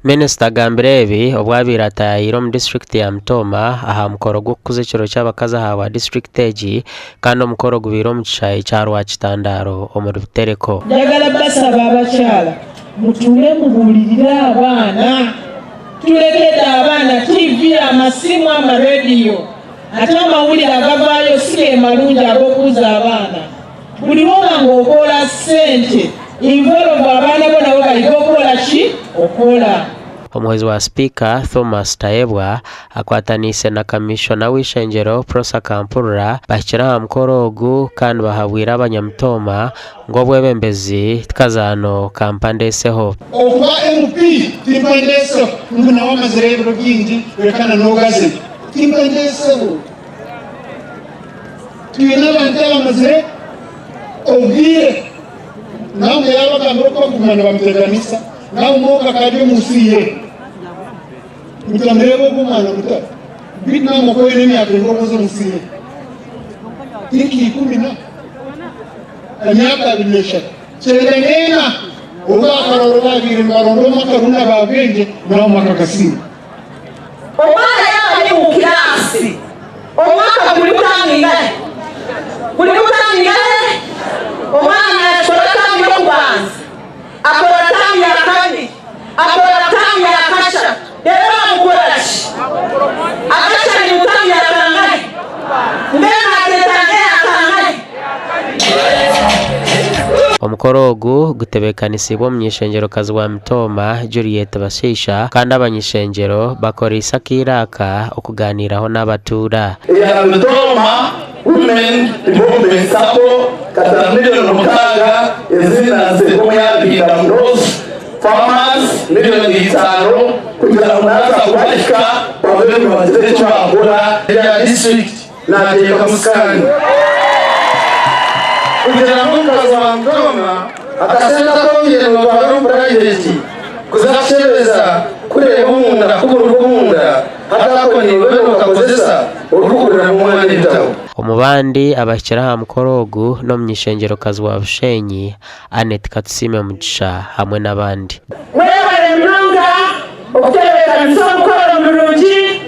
Minisita agambire ebi obu abaire ataayaayire omu disiturikiti ya Mitooma aha mukoro gw'okukuza ekiro ky'abakazi ahabwa disiturikiti egi kandi omukoro gubaire omu kishaayi kya Rwakitandaaro omuri Butereko. Njagala basaba abakyala mutuule mubuulirire abaana. Tulekedde abaana TV, amasimu, amarediyo ate amawulire agavaayo si ge malungi ag'okukuza abaana. Buli lwoba nga okoola ssente involve abaana bo nabo bayige okukola ki? Okukola. Omuhwezi wa Sipiika, Thomas Tayebwa akwataniise na Kamishona w'eishengyero, Prossy Kampurura bahikire aha mukoro ogu kandi bahabwire abanyamitooma ngu obwebembezi ti kazaano ka mpandeeseho. Okuba MP timpandeeseho ngu nawe amazireho ebiro bingi reka na n'ogaze timpandeeseho. Twine abantu abamazire obwire nawe yaaba agambire oku bakuguma nibamuteganisa nawe omwoga akaba ari omu nsi ye mutamureeba ogu omwana muto beitu nawe oku oine emyaka enga obu oza omu nsi ye tinka ikumi na emyaka 23 94 obu akaroro babaire nibaronda omwaka gumwe na ba Bwengye nawe omwaka akasinga. Omwana yaaba ari omu kiraasi, omwaka guri kutaamu ingahe? Guri kutaamu ingahe? Omwana naakikora taamu y'okubanza, akora taamu ya kabiri, akora taamu ya kashatu, reero bamukora ki? Akakyari mu taamu ya kangahe? Mbwenu naagyetaaga eya kangahe? Omukoro ogu gutebeekanisiibwe omuny'eishengyerokazi wa Mitooma, Juliet Bashaija kandi abany'eishengyero bakoreise akaire aka okugaaniiraho n'abatuura. Eya Mitooma Women Development Sacco katara miliyoni 6 ezindi naziteeka omu ya Ruhinda North Farmers miliyoni 5 kugira ngu naaza kubahika babe nibagira eki baakora. Eya disiturikiti Naateekamu sikaani kugira ngu omukazi wa Mitooma akasente aku obaire nootwara omu purayiveti kuza kukyebeza kureeba omunda ku buri bw'omunda hati ako niiwe nookakozesa orikuguriramu omwana ebitabo. Omu bandi abahikire aha mukoro ogu n'omuny'eishengyerokazi wa Bushenyi, Annet Katusiime Mugisha hamwe n'abandi. Mwebare munonga okutebeekanisa omukoro murungi.